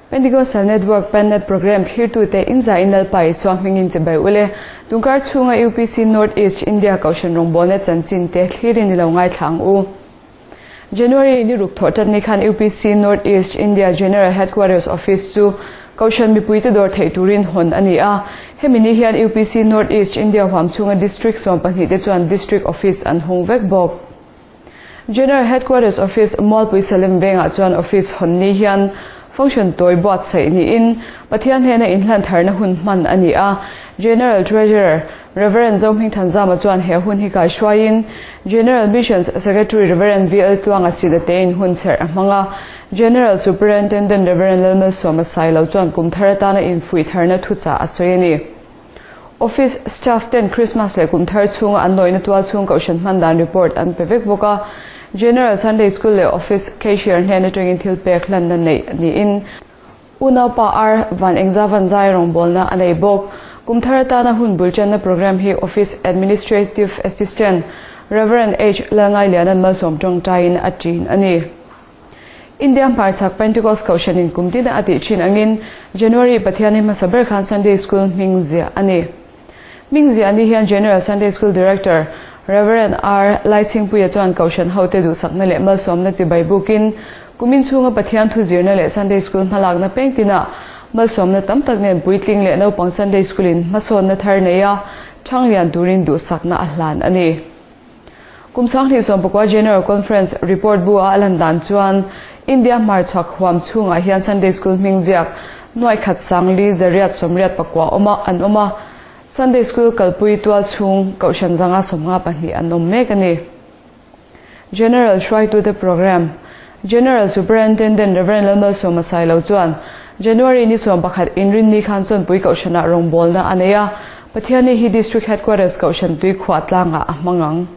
Pentecostal Network Pennet Programme thlirtute inzaiin Lalpa Isua hmingin chibai ule. Tungkar chhunga UPC North East India Kohhran rawngbawlna chanchin te thlirin i lo ngaithla ang u. January ni ruk thawh ṭat ni khan UPC North East India General Headquarters Office chu Kohhran mipuite dawr theih turin hawn a ni a. Hemi ni hian UPC North East India huam chhunga District 12 te chuan District Office an hawng vek bawk. General Headquarters Office Mualpui Salem vengah chuan office hawn ni hian function tawi buatsaih niin Pathian hnena inhlan tharna hun hman a ni a. General Treasurer Rev. Zohmingthanzama chuan he hun hi kaihruaiin General Missions Secretary Rev. VL Tluanga Sida tein hun chherh a hmang a. General Superintendent Rev. Lalmalsawma Sailo chuan kum thar atana infuih tharna thuchah a sawi a ni. Office staff ten Christmas leh kum thar chhunga an lawina tual chhung kohhran hman dan report an pe vek bawk a. General Sunday School leh Office Cashier hnen atangin thil pek hlanna neih niin Unaupa Ar Van Engzavan zai rawngbawlna a nei bawk. Kum thar atana hun bul channa programme hi Office Administrative Assistant Rev. H Lalngailiana'n malsawm tawngtaiin a ṭin a ni. India hmarchhak Pentecost Kohhranin kum tina a tih thin angin January Pathianni hmasa ber khan Sunday School hming ziah a ni. Hming ziah ni hian General Sunday School Director Rev. R. Laichhingpuia chuan Kohhran hote duhsakna leh malsawmna chibai bukin kumin chhunga Pathian thu zirna leh Sunday School hmalakna peng tinah malsawmna tam tak nen puitling leh naupang Sunday School in hmasawnna thar neia thanglian turin duhsakna a hlan a ni. Kum 2019 General Conference report bu a lan dan chuan India hmarchhak huam chhungah hian Sunday School hming ziak nuai khat sang li zariat sawmriat pakua awma an awm a, Sunday School kalpui tual chhung Kohhran zanga 52 an awm mek a ni. General hruaitute Programme General Superintendent Rev. Lalmalsawma Sailo chuan January ni 11 inrinni khan Chawnpui Kohhranah rawngbawlna a nei a, Pathianni hi District Headquarters Kohhran tui khuah tlangah a hmang ang.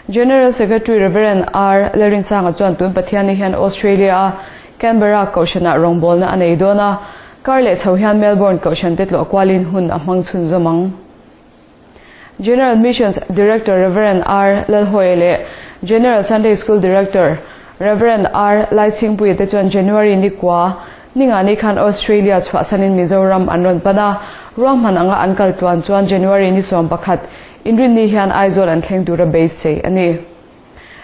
General Secretary Rev. R. Lalrinsanga chuan tun Pathianni hian Australia-a Canberra Kohhranah rawngbawlna a nei dawn a, kar leh chho hian Melbourne Kohhran te tlawh kualin hun a hmang chhunzawm ang. General Missions Director Rev. R. Lalhawia leh General Sunday School Director Rev. R. Laichhingpuia te chuan January ni kua Ningani khan Australia chhuahsanin Mizoram an rawn pan a, ruahman anga an kal tluan chuan January ni 11 inrinni hian Aizawl an thleng tura beisei a ni.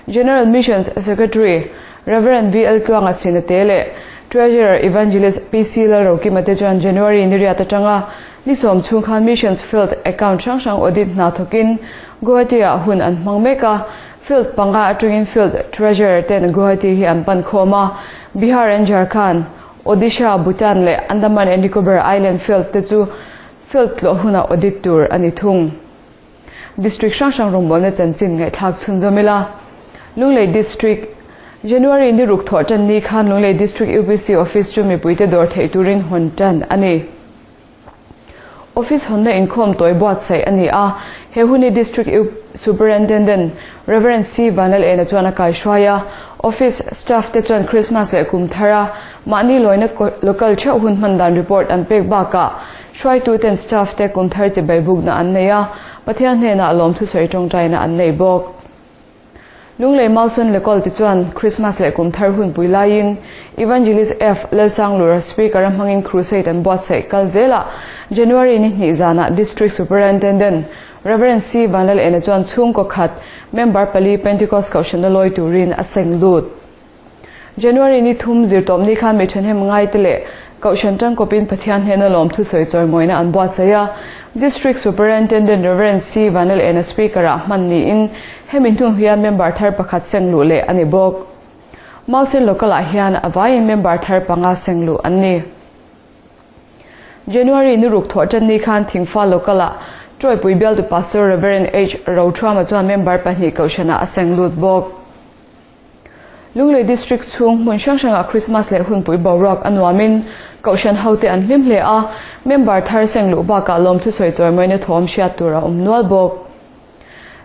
General Missions Secretary Rev. VL Tluanga Sinate leh Treasurer Evangelist PC Lalrokima te chuan January ni riat atanga ni sawm chhung khan Missions Field account hrang hrang audit hna thawkin Guwahati-ah hun an hmang mek a, Field panga atangin Field Treasurer ten Guwahati hi an pan khawm a, Bihar and Jharkhand, Odisha, Bhutan leh Andaman and Nicobar Island Field te chu Field tlawh hunah audit tur a ni thung. District hrang hrang rawngbawlna chanchin ngaihthlak chhunzawm ila. Lunglei District, January ni ruk thawh tan ni khan Lunglei District UPC Office chu mipuite dawr theih turin hawn tan a ni. Office hawnna inkhawm tawi buatsaih a ni a, he hun hi District Superintendent Rev. C. Vanlalena chuan a kaihruai a, Office staff te chuan Christmas leh kum thara mahni lawina local theuh hun hman dan report an pek bakah hruaituten staff te kum thar chibai bukna an nei a, Pathian hnenah lawmthusawi tawngtaina an nei bawk. Lunglei Mausun Lekawlte chuan Krismas leh kum thar hunpui laiin Evangelist F. Lalsanglura speaker a hmangin crusade an buatsaih kal zelah January ni hnih zanah District Superintendent Rev. C. Vanlalena chuan chhungkaw khat member pali Pentecost Kohhrana lawi turin a seng lut. January ni thum zirtawp ni khan mi ṭhahnem ngaite leh Kohhran tangkawpin Pathian hnena lawm thusawi chawimawina an buatsaih a. District Superintendent Rev. C. Vanlalena Speaker-ah hman niin hemi hnu hian member thar pakhat seng luh leh a ni bawk. Mausen Local-ah hian a vaiin member thar panga seng luh an ni. January ni ruk thawh ṭan ni khan Thingfa Local-ah Ṭawipui bialtu Pastor Rev. H. Roṭhuama chuan member pahnih Kohhranah a seng lut bawk. Lunglei District chhung hmun hrang hrangah Krismas leh hunpui boruak a nuamin Kohhran hote an hlim hle a, member thar seng luh bakah lawmthusawi chawimawina thawm hriat tur a awm nual bawk.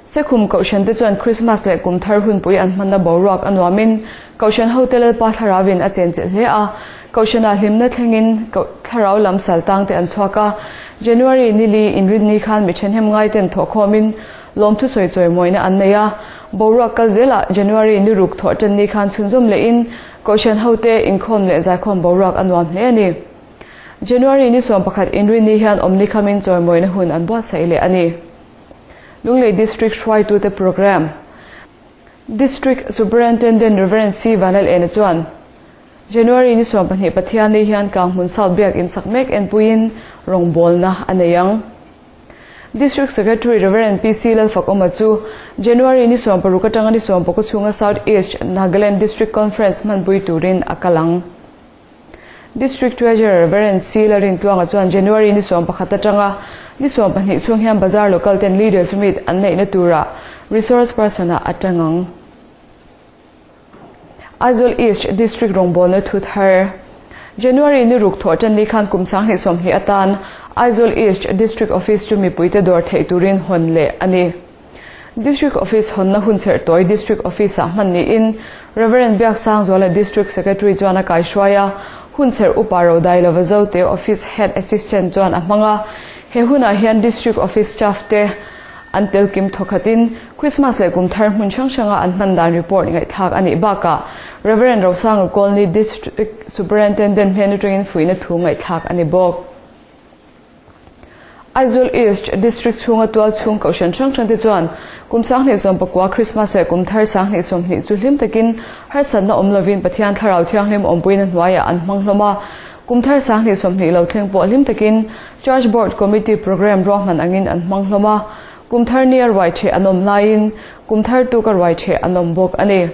Sekhum Kohhran te chuan Krismas leh kum thar hunpui an hmanna boruak a nuamin Kohhran hote Lalpa Thlarauvin a chenchilh hle a, Kohhranah hlimna thlengin Thlarau lam sal tang te an chhuak a, January nili inrinni khan mi ṭhenhem ngaiten thawhkhawmin lawmthusawi chawimawina an nei a. Boruak kal zelah January ni ruk thawh ṭan ni khan chhunzawm lehin Kohhran hote inkhawm leh zaikhawm boruak a nuam hle a ni. January ni 11 inrinni hian awmni khamin chawimawina hun an buatsaih leh a ni. Lunglei District hruaitute Programme District Superintendent Rev. C. Vanlalena chuan January ni 12 Pathianni hian Kanghmun South Biak insak mek enpuiin rawngbawlna a nei ang. District Secretary Rev. PC Lalfakawma chu January ni 16 atanga ni 19 chhunga South East Nagaland District Conference hmanpui turin a kal ang. District Treasurer Rev. C. Lalrintluanga chuan January ni 11 atanga ni 12 chhung hian Bazar Local ten Leaders Meet an neihna turah Resource Person-ah a tang ang. Aizawl East District rawngbawlna thu thar January ni ruk thawh ṭan ni khan kum 2020 atan Aizawl East District Office chu mipuite dawr theih turin hawn leh a ni. District Office hawnna hun serh tawi District Office-ah hman niin Rev. Biaksangzuala District Secretary chuan a kaihruai a, hun serh upa Rodai lova Zote Office Head Assistant chuan a hmang a. He hunah hian District Office staff te An tel kim thawkhatin Krismas leh kum thar hmun hrang hranga an hman dan report ngaihthlak a nih bakah Rev. Rosanga Colney District Superintendent hnen atangin fuihna thu ngaihthlak a ni bawk. Aizawl East District chhunga tual chhung kohhran hrang hrang te chuan kum 2019 Krismas leh kum thar 2020 chu hlim takin harsatna awm lovin Pathian Thlarau Thianghlim awmpuina hnuaiah an hmang hlawm a. Kum thar 2020 lo thleng pawh hlim takin Church Board Committee Programme ruahman angin an hmang hlawm a, kum thar nia ruai ṭheh an awm laiin kum thar tuka ruai ṭheh an awm bawk a ni.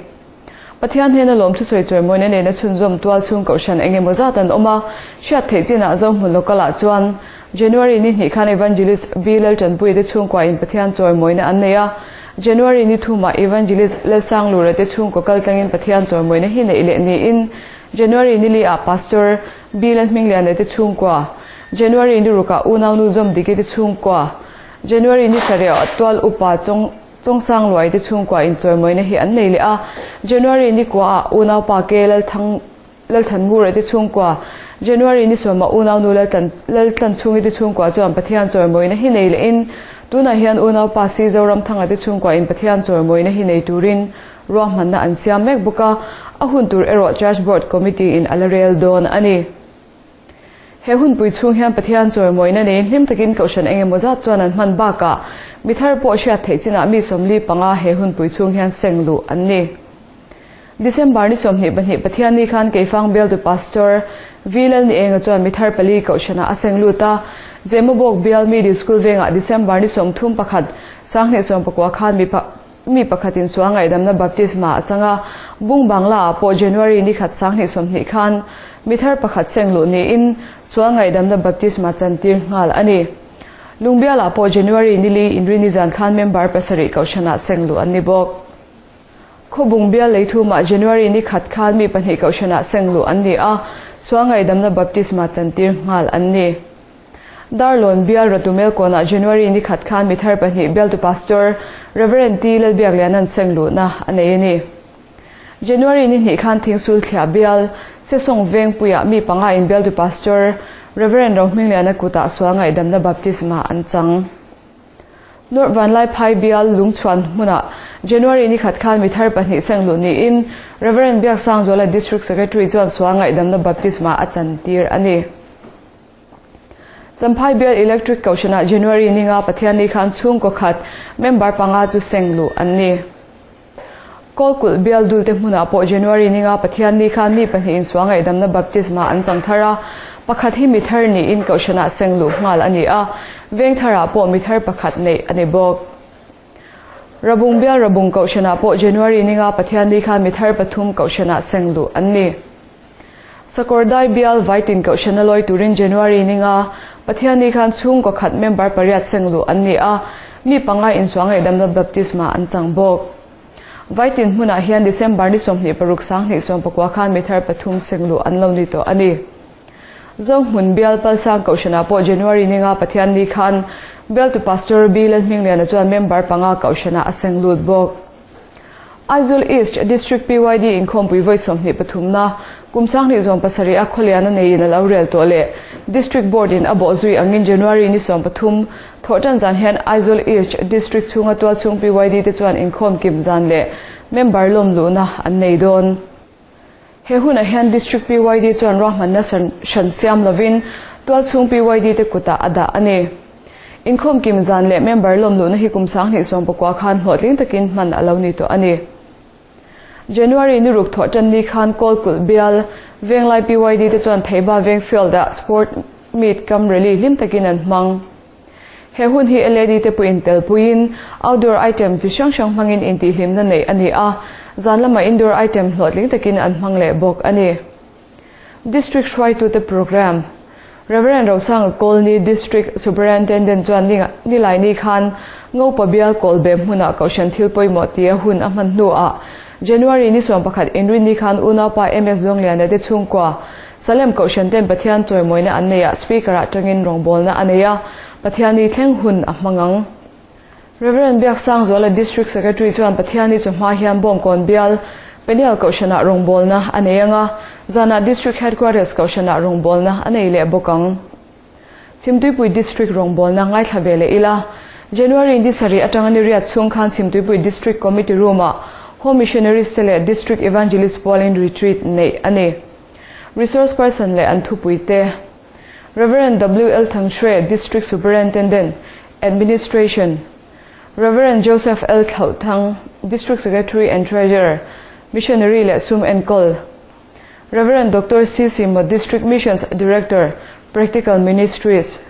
Pathian hnena lawm thusawi chawimawina nena chhunzawm tual chhung kohhran eng emaw zat an awm a, hriat theih chinah Zohmun Local ah chuan January ni hnih khan Evangelist B Lalṭanpuia te chhungkua in Pathian chawimawina an nei a, January ni thumah Evangelist Lalsanglura te chhungkaw kaltlangin Pathian chawimawina hi neih leh niin January ni li ah Pastor B Lalhmingliana te chhungkua January ni rukah unaunu Zawmdiki te chhungkua, January ni sarih tual upa Chawng Chawngsang Luai te chhungkua inchawimawina hi an nei leh a, January ni kuaah unaupa Ke Lalthang Lalthanngura te chhungkua, January ni sawmah unaunu Laltlan Laltlanchhungi te chhungkua chuan Pathian chawimawina hi nei lehin tunah hian unaupa Si Zoramthanga te chhungkua in Pathian chawimawina hi nei turin ruahmanna an siam mek bawk a, a hun tur erawh Church Board Committee in a la rel dawn a ni. He hunpui chhung hian Pathian chawimawina nei hlim takin kohhran eng emaw zat chuan an hman bakah mi thar pawh hriat theih chinah mi 45 he hunpui chhung hian seng luh an ni. December ni 22 Pathian ni khan Keifang Bialtu Pastor V Lalnienga chuan mi thar pali kohhranah a seng lut a, Zemabawk Bial Middle School vengah December ni 31 2019 khan mi Mi pakhatin sual ngaihdamna baptisma a chang a, Bung Bangla ah pawh January ni khat 2020 khan mi thar pakhat seng luh niin sual ngaihdamna baptisma chantir nghal a ni. Lungbial ah pawh January ni li inrini zan khan member pasarih kohhranah seng luh an ni bawk. Khawbung bial leithumah January ni khat khan mi pahnih kohhranah seng luh an ni a, sual ngaihdamna baptisma chantir nghal an ni. Darlawn bial Ratumel kawnah January ni khat khan mi thar pahnih bialtu Pastor Rev. T. Lalbiakliana'n seng luhna a nei a ni. January ni hnih khan Thingsul Thliah bial Sesawng Vengpuiah mi panga in bialtu Pastor Rev. Rohmingliana kutah sual ngaihdamna baptisma an chang. North Vanlaiphai bial Lungchhuan hmunah January ni khat khan mi thar pahnih seng luh niin Rev. Biaksangzuala District Secretary chuan sual ngaihdamna baptisma a chantir a ni. Champhai Bial Electric Kohhranah January ninga Pathianni khan chhungkaw khat member panga chu seng luh an ni. Kawlkulh Bial dulte hmunah pawh January ninga Pathianni khan mi pahnih insual ngaihdamna baptisma an chang thar a, pakhat hi mi thar niin Kohhranah seng luh nghal a ni a, veng tharah pawh mi thar pakhat neih a ni bawk. Rabung Bial Rabung Kohhranah pawh January ninga Pathianni khan mi thar pathum Kohhranah seng luh an ni. Sakawrdai bial Vaitin Kohhrana lawi turin January ninga Pathianni khan chhungkaw khat member pariat seng luh an ni a, mi panga insuang ngaihdamna baptisma an chang bawk. Vaitin hmunah hian December ni 26 2019 khan mi thar pathum seng luh an lo ni tawh a ni. Zohmun bial Palsang Kohhranah pawh January ninga Pathianni khan bialtu Pastor B Lalhmingliana chuan member panga Kohhranah a seng lut bawk. Aizawl East District PYD inkhawmpui vawi 23 na kum 2017 a khawlian a neiin a lo rel tawh leh District Board in a bawh zui angin January ni 13 thawhtan zan hian Aizawl East District chhunga tualchhung PYD te chuan inkhawm kim zan leh member lawm luhna an nei dawn. He hunah hian District PYD chuan ruahmanna hran siam lovin tualchhung PYD te kutah a dah a ni. Inkhawm kim zan leh member lawm luhna hi kum 2019 khan hlawhtling takin hman a lo ni tawh a ni. January ni ruk thawhtan ni khan Kawlkulh bial Venglai PYD te chuan Theiba Veng Field-ah Sport Meet kam rally hlim takin an hmang. He hun hi LAD te pawhin tel puiin outdoor item chi hrang hrang hmangin intihhlimna neih a ni a, zan lamah indoor item hlawhtling takin an hmang leh bawk a ni. District hruaitute Programme Rev. Rosanga Kawlni District Superintendent chuan Nilaini khan Ngopa bial Kawlbe hmunah Kohhran thil pawimawh tia hun a hman hnuah January ni 11 inrinni khan unaupa MS Zawngliana te chhungkua Salem Kohhran ten Pathian chawimawina an nei ah Speaker ah tangin rawngbawlna a nei a, Pathiani thleng hun a hmang ang. Rev. Biaksangzuala District Secretary chuan Pathiani chu hma hian Bawngkawn bial Peniel Kohhran ah rawngbawlna a nei ang a, zanah District Headquarters Kohhran ah rawngbawlna a nei leh bawk ang. Chhimtuipui District rawngbawlna ngaithla ve leh ila, January ni sarih atanga ni riat chhung khan Chhimtuipui District Committee Room ah Home Missionaries te leh District Evangelist Pualin Retreat neih a ni. Resource person leh an thupui te, Rev. WL Thangshwe, District Superintendent, Administration, Rev. Joseph L Thlauhthang, District Secretary and Treasurer, Missionary leh Sum Enkawl, Rev. Doctor C Simo, District Missions Director, Practical Ministries,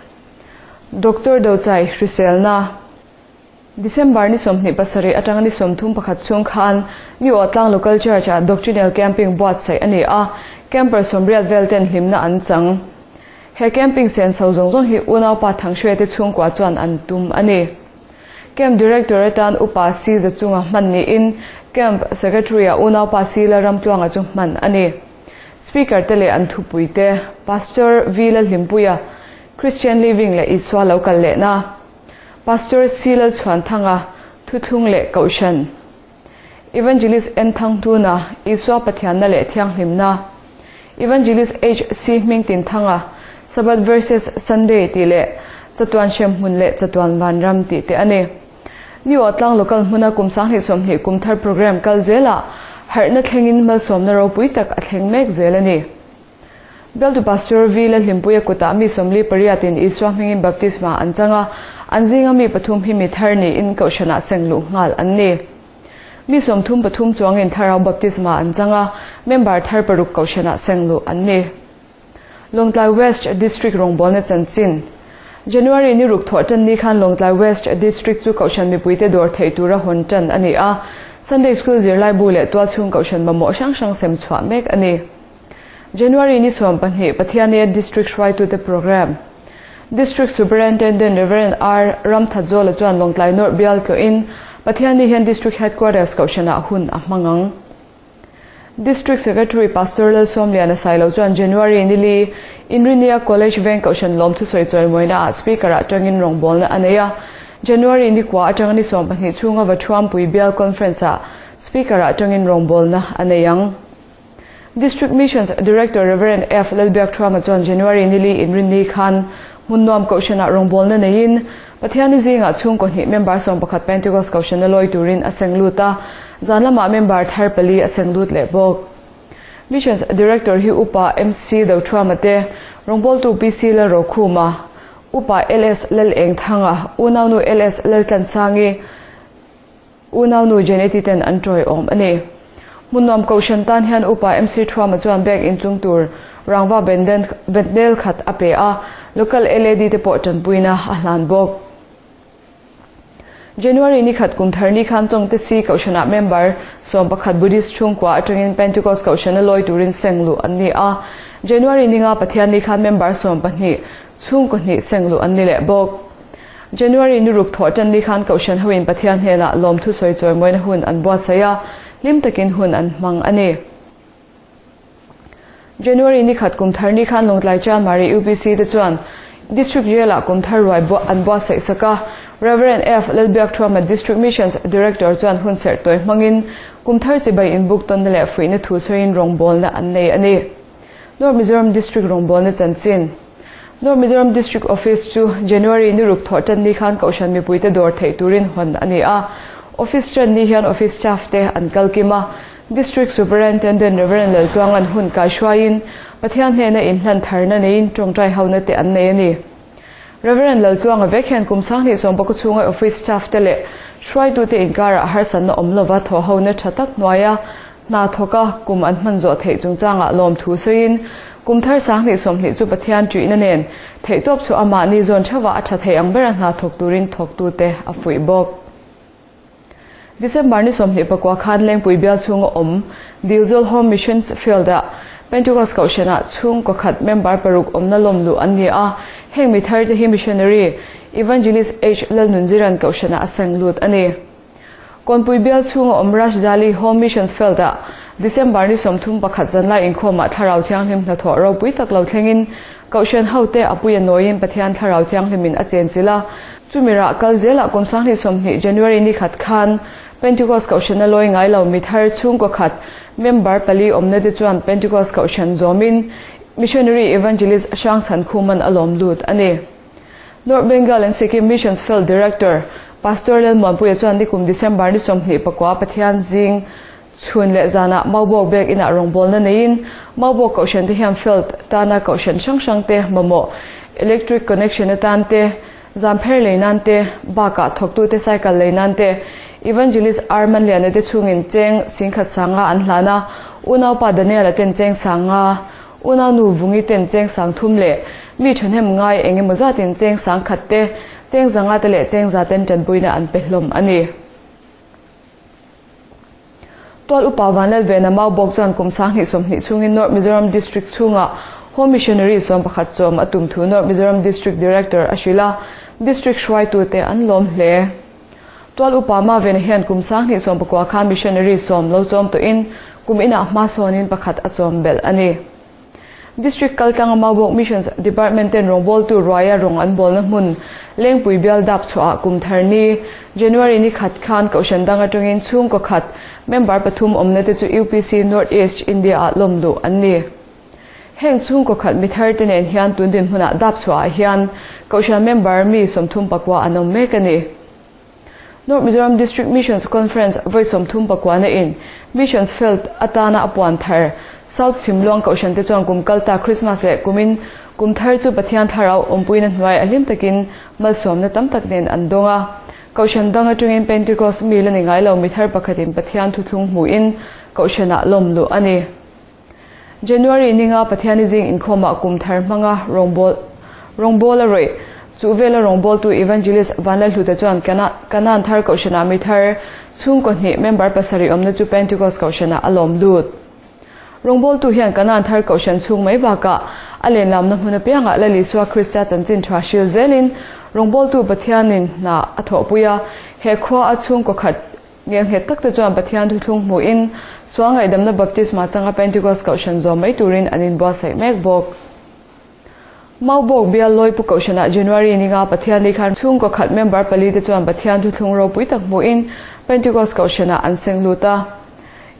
Doctor Dochai Hriselna. December ni 27 atanga ni 31 chhung khan New Awtlang Local Church ah Doctrinal Camping buatsaih a ni a, camper 80 vel ten hlimna an chang. He camping sen so zawng zawng hi unaupa Thanghruai te chhungkua chuan an tum a ni. Camp Director atan Upa Si Zachunga hman niin Camp Secretary ah unaupa Si Lalramtluanga chu hman a ni. Speaker te leh an thupui te, Pastor V Lalhlimpuia, Christian Living leh Isua lo kal lehna, Pastor C Lalchhuanthanga, Thuthlung leh Kohhran, Evangelist N Thangtuna, Isua Pathianna leh Thianghlimna, Evangelist H C Hmingtinthanga, Sabbath versus Sunday tih leh Chatuan Hremhmun leh Chatuan Vanram tih te a ni. New Awtlang Local hmuna kum 2020 kum thar program kal zelah harhna thlengin malsawmna ropui tak a thleng mek zel a ni. Bialtu Pastor V Lalhlimpuia kutah mi 48 in Isua hmingin baptisma an chang a, an zinga mi pathum hi mi thar niin Kohhranah seng luh nghal an ni. Mi 33 chuangin tharau baptisma an chang a, member thar paruk Kohhranah seng luh an ni. Lawngtlai West District rawngbawlna chanchin January ni ruk thawh tan ni khan Lawngtlai West District chu Kohhran mipuite dawr theih tura hawn tan a ni a, Sunday School zirlaibu leh tualchhung Kohhran mamawh hrang hrang sem chhuah mek a ni. January ni 12 Pathiania District hruaitute Programme District Superintendent Rev. R Ramthatzawla chuan Lawngtlai North bial tlawhin Pathiani hian District Headquarters Kohhranah hun a hmang ang. District Secretary Pastor Lalsawmliana Sailo chuan January ni li Inrinia College Veng Kohhran lawm thusawi chawimawina ah Speaker ah tangin rawngbawlna a nei a. January ni kua atanga ni 12 chhunga Vathuampui Bial Conference ah Speaker ah tangin rawngbawlna a nei ang. District Missions Director Rev. F Lalbiakthuama chuan January ni li inrinni khan hmunnuam Kohhranah rawngbawlna neiin Pathiani zingah chhungkaw hnih member 11 Pentecost Kohhrana lawi turin a seng lut a, zan lamah member thar pali a seng lut leh bawk. Missions Director hi Upa MC Dothuama te, rawngbawltu PC Lalrokhuma, Upa LS Lalengthanga, unaunu LS Laltlansangi, Unaunu Jeneti ten an tawiawm a ni. Hmunnuam Kohhran tan hian Upa MC Thuama chuan bank inchung tur rangva bendel khat a pe a, local LAD te pawh tanpuina a hlan bawk. January ni khat kum thar ni khan Chawngte Si Kohhranah member 11 Buddhist chhungkua atangin Pentecost Kohhrana lawi turin seng luh an ni a. January ni nga Pathian ni khan member 12 chhungkaw hnih seng luh an ni leh bawk. January ni ruk thawh tan ni khan Kohhran hoin Pathian hnenah lawm thusawi chawimawina hun an buatsaih a, hlim takin hun an hmang a ni. January ni khat kum thar ni khan Lawngtlai Chanmari UPC te chuan District Jail ah kum thar ruai an buatsaih sak a. Rev. F. Lalbiakthuama District Missions Director chuan hunserh tawi hmangin kum thar chibai inbuk tawnna leh fuihna thu sawiin rawngbawlna an nei a ni. North Mizoram District rawngbawlna chanchin North Mizoram District Office chu January ni ruk thawh tan ni khan Kohhran mipuite dawr theih turin hawn a ni a. Office tan ni hian Office staff te an kal kim a. District Superintendent Rev. Laltluanga'n hun kai hruaiin Pathian hnena inhlan tharna neiin tawngtai hona te an nei a ni. Rev. Laltluanga vek hian kum sanghnih sawmpakua chhunga office staff te leh hruaitute inkarah harsatna awm lova thawhhona tha tak hnuaia hna thawka kum an hman zawh theih chungchangah lawmthu sawiin kum thar sanghnih 20 chu Pathian ṭihna nen theihtawp chu amahni zawn theuhah a ṭha thei ang bera hna thawk turin thawktute a fuih bawk. December ni 24 khan Lengpui bial chhunga awm Dilzawl Home Missions Field-ah Pentecost Kohhranah chhungkaw khat member paruk awmna lawm luh an ni a, heng mi thar te hi Missionary Evangelist H Lalnunziran Kohhranah a seng lut a ni. Kawnpui bial chhunga awm Rajdhali Home Missions Field-ah December ni 31 zanlai inkhawmah Thlarau Thianghlim hnathawh ropui tak lo thlengin Kohhran hote a puia nawiin Pathian Thlarau Thianghlimin a chenchilh a, Chumi rah kal zelah kum 2020 January ni khat khan Pentecost Kohhran a lawi ngai lo mi thar chhungkaw khat member pali awmna te chuan Pentecost Kohhran zawmin Missionary Evangelist Hrangchhan Khuman a lawm lut a ni. North Bengal and Sikkim Missions Field Director Pastor Lalmuanpuia chuan nikum December ni 29 Pathian zing chhun leh zanah Maubawk Biak Inah rawngbawlna neiin Maubawk Kohhran te hian field tana Kohhran hrang hrang te mamawh electric connection atan te Zampher lei nan te, bakah thawktute cycle lei nan te, Evangelist R. Manliana te chhungin cheng singkhat sanga an hlan a, unaupa Daniel-a ten cheng sanga, unaunu Vungi ten cheng sang thum leh mi thahnem ngai eng emaw zatin cheng sang khat te, cheng zanga te leh cheng za ten tanpuina an pe hlawm a ni. Tual upa Vanlalvena Mau bawk chuan kum 2020 chhungin North Mizoram District chhungah Home Missionary 11 chawm a tum thu North Mizoram District Director a hrilh a, District hruaitute an lawm hle. Tual upa Mavena hian kum 2019 khan Missionary 10 lo chawm tawhin kum inah hma sawnin pakhat a chawm belh a ni. District kaltlanga Maubawk Missions Department ten rawngbawltu ruaia rawng an bawlna hmun Lengpui bial dap chhuahah kum thar ni, January ni khat khan Kohhran dang atangin chhungkaw khat member pathum awmna te chu UPC North East India ah lawm luh an ni. Heng chhungkaw khat mi thar te nen hian tun dinhmunah dap chhuahah hian Kohhran member mi 39 an awm mek a ni. North Mizoram District Missions Conference vawi 39 na in Missions Field atana a puan thar South Chhimluang Kohhran te chuan kum kalta Christmas leh kumin kum thar chu Pathian Thlarau awmpuina hnuai a hlim takin malsawmna tam tak nen an dawng a. Kohhran dang atangin Pentecost mi la ni ngai lo mi thar pakhatin Pathian thuthlung hmuhin Kohhranah lawm luh a ni. January ninga Pathiani zing inkhawmah kum thar hmanga rawngbâwl rawngbâwl a rawih. Chu vela rawngbâwltu Evangelist Vanlalhluta chuan Kanan thar Kohhranah mi thar chhungkaw hnih member pasarih awmna chu Pentecost Kohhranah a lawm lut. Rawngbâwltu hian Kanan thar Kohhran chhung mai bakah a lenlamna hmun apiangah Lal Isua Krista chanchin tha hril zelin rawngbâwltu Pathianin hna a thawhpui a, he khua a chhungkaw khat Ngelnghet tak te chuan Pathian thuthlung hmuhin sual ngaihdamna baptisma changa Pentecost Kohhran zawm mai turin an inbuatsaih mek bawk. Maubawk bial Lawipu Kohhranah January ninga Pathian ni khan chhungkaw khat member pali te chuan Pathian thuthlung ropui tak hmuhin Pentecost Kohhranah an seng lut a.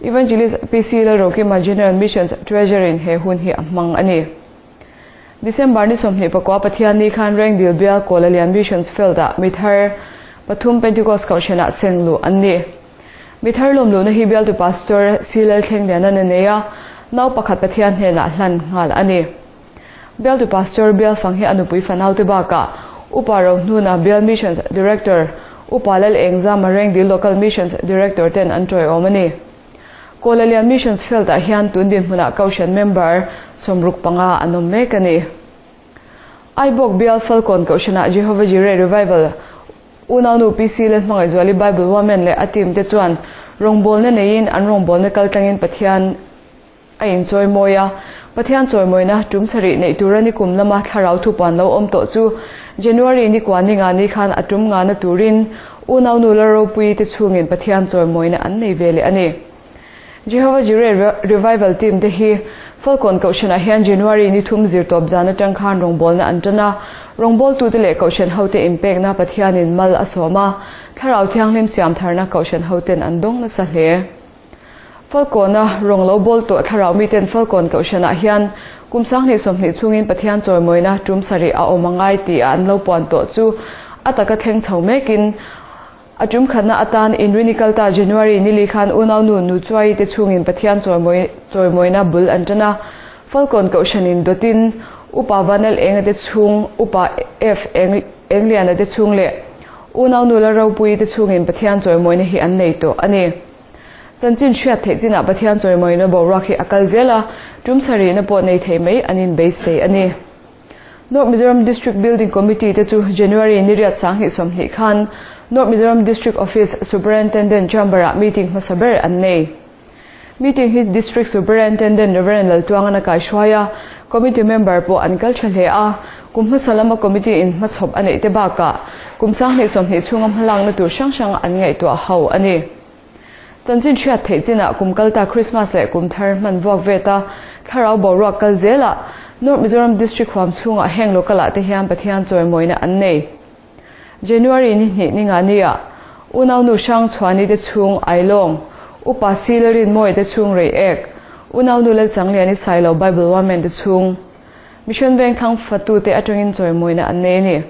Evangelist PC Lalrokima General Missions Treasury-in he hun hi a hmang a ni. December ni 24 Pathian ni khan Rengdil bial Kuala Missions Field-ah mi thar pathum Pentecost Kohhranah seng luh an ni. Mi thar lawm luhna hi bialtu Pastor C Lalthlengliana na nei a, nau pakhat Pathian hnenah hlan nghal a ni. Bialtu Pastor bial fang hi a nupui fanau te bakah Upa Rohnuna bial Missions Director, Upa Lal Engzama Rengdil Local Missions Director ten an tawiawm a ni. Kuala Missions Field-ah hian tun dinhmunah Kohhran member 65 an awm mek a ni. Aibawk bial Falkawn Kohhranah Jehovah Jireh Revival unaunu PC Lalhmangaihzuali Bible Women leh a team te chuan rawngbawlna neiin an rawngbawlna kaltlangin Pathian a inchawimawi a. Pathian chawimawina tum sarih neih tura ni kum lama thlarau thupuan lo awm tawh chu January ni kua ni nga ni khan a tum nga na turin unaunu la ropui te chhungin Pathian chawimawina an nei ve leh a ni. Jehovah Jireh Revival team te hi Falkawn Kohhranah hian January ni thum zirtawp zan atang khan rawngbawlna an tan a, rawngbawltute leh Kohhran hote inpekna Pathianin mal a sawm a, Thlarau Thianghlim siamtharna Kohhran hoten an dawng nasa hle. Falkawna rawng lo bawl tawh Thlarau miten Falkawn Kohhranah hian kum 2020 chhungin Pathian chawimawina tum sarih a awm a ngai tih a an lo puan tawh chu a taka thleng chho mekin A tum khatna atan Inrinikalta January nili khan unaunu Nu Chuai te chhungin Pathian chawimawina bul an tan a, Falkawn Kohhranin dawtin Upa Vanel Enga te chhung, Upa F Engliana te chhung leh unaunu La Ropuii te chhungin Pathian chawimawina hi an nei tawh a ni. Chanchin hriat theih chinah Pathian chawimawina boruak hi a kal zel a, tum sarihna pawh nei thei mai an inbeisei a ni. North Mizoram District Building Committee te chu January ni riat 2020 khan North Mizoram District Office Superintendent Chamber-ah meeting hmasa ber an nei. Meeting hi District Superintendent Rev. Laltuangan a kaihruai a, committee member pawh an kal tha hle a, kum hmasa lama committee in hmachhawp a neih te bakah kum 2020 chhunga hmalakna tur hrang hrang an ngaihtuah ho a ni. Chanchin hriat theih chinah kum kalta Christmas leh kum thar hman vuak vet a, thlarau boruak kal zelah North Mizoram District huam chhungah heng local ah te hian Pathian chawimawina an nei. January ni hnih ni nga nia unaunu hrang chhuani te chhung Ailawng, Upa Silarin Mawi te chhung Reiek, unaunu Lalchangliani Sailo Bible Women te chhung Mission Vengthlang fatu te atangin chawimawina an nei a ni.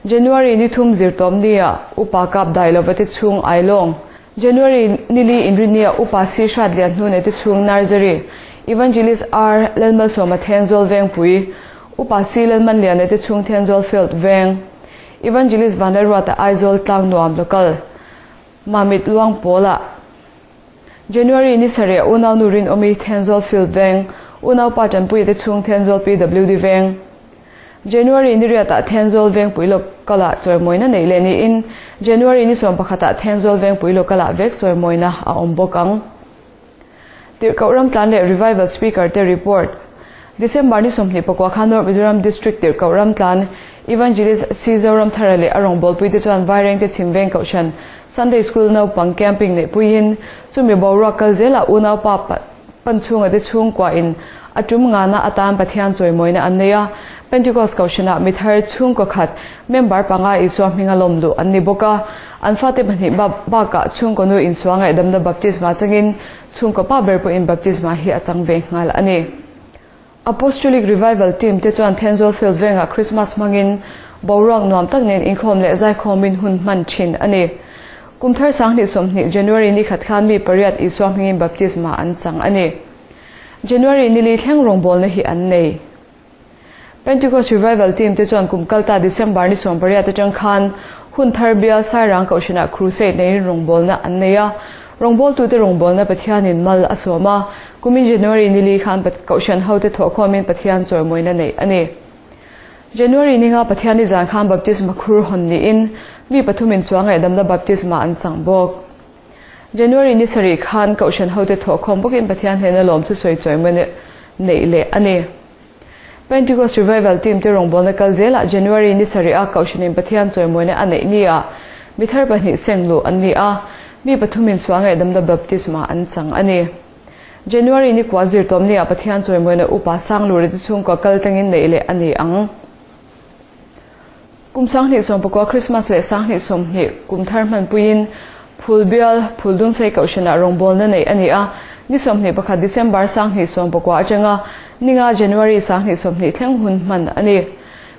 January ni thum zirtawm nia Upa kap dai lova te chhung Ailawng, January ni li inri nia Upa Si Hrat Lian Hnune te chhung Nursery, Evangelist R Lalmalsawma Thenzawl Vengpui, Upa Si Lalman Liana te chhung Thenzawl Field Veng, Evangelist Vanlalruata Aizawl Tlang Nuam Local, Mamit Luang Pawlah. January ni sarih unau nu Rinawmi Thenzawl Field Veng, unau pa Tanpuia te chhung Thenzawl PWD Veng. January ni riatah Thenzawl Vengpui Local-ah chawimawina neih leh niin January ni 11ah Thenzawl Vengpui Local-ah vek chawimawina a awm bawk ang. Tirhkoh Ramtlan leh Revival Speaker te report December ni 24 khan North Mizoram District Tirhkoh Ramtlan Evangelist C Zoramthara leh a rawngbawlpui te chuan Vairengte chhim veng kohhran Sunday School naupang camping neih puiin chumi boruak kal zelah unaupa pan chhunga te chhungkua in a tum ngana atan Pathian chawimawina an nei a, Pentecost kohhranah mi thar chhungkaw khat member panga Isua hminga lawm luh an ni bawk a, an fate pahnih bakah chhungkaw nu insual ngaihdamna baptisma changin chhungkaw pa ber pawhin baptisma hi a chang ve nghal a ni. Apostolic Revival Team te chuan Thenzawl Field vengah Christmas hmangin boruak nuam tak nen inkhawm leh zaikhawmin hun hman thin a ni. Kum thar 2020 January ni khat khan mi pariat Isua hmingin baptisma an chang a ni. January ni li thleng rawngbawlna hi an nei. Pentecost Revival Team te chuan kum kalta December ni 18 atang khan hun thar bial Sairang Kohhranah Crusade neiin rawngbawlna an nei a. Rawngbawltute rawngbawlna Pathianin mal a sawm a, kumin January ni li khan Kohhran hote thawhkhawmin Pathian chawimawina neih a ni. January ni nga Pathian ni zan khan baptisma khur hawn niin mi pathumin chuang ngaihdamna baptisma an chang bawk. January ni sarih khan Kohhran hote thawhkhawm bawkin Pathian hnena lawm thusawi chawimawina neih leh a ni. Pentecost Revival Team te rawngbawlna kal zelah January ni sarih a Kohhranin Pathian chawimawina a neih ni ah mi thar pahnih seng luh an ni a, mi pathumin sual ngaihdamna baptisma an chang a ni. January ni kua zirtawm ni ah Pathian chawimawina upa Sanglura te chhungkua kal tlangin neih leh a ni ang. Kum 2019 Christmas leh 2020 kum thar hmanpuiin Phulbial, Phuldungsei Kohhranah rawngbawlna neih a ni a, ni 21 December 2019 atanga ni nga January 2020 thleng hun hman a ni.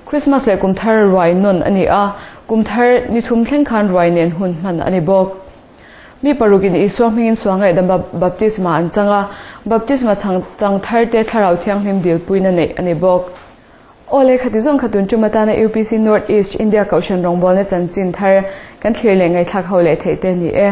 Christmas leh kum thar ruai nawn a ni a, kum thar ni thum thleng khan ruai nen hun hman a ni bawk. Mi parukin Isua hmingin sual ngaihdam baptisma an chang a, baptisma chang thar te thlarau thianghlim dilpuina neih a ni bawk. Aw le, khati zawng kha tun tum atana UPC North East India Kohhran rawngbawlna chanchin thar kan thlir leh ngaihthlak ho leh theih te a ni e.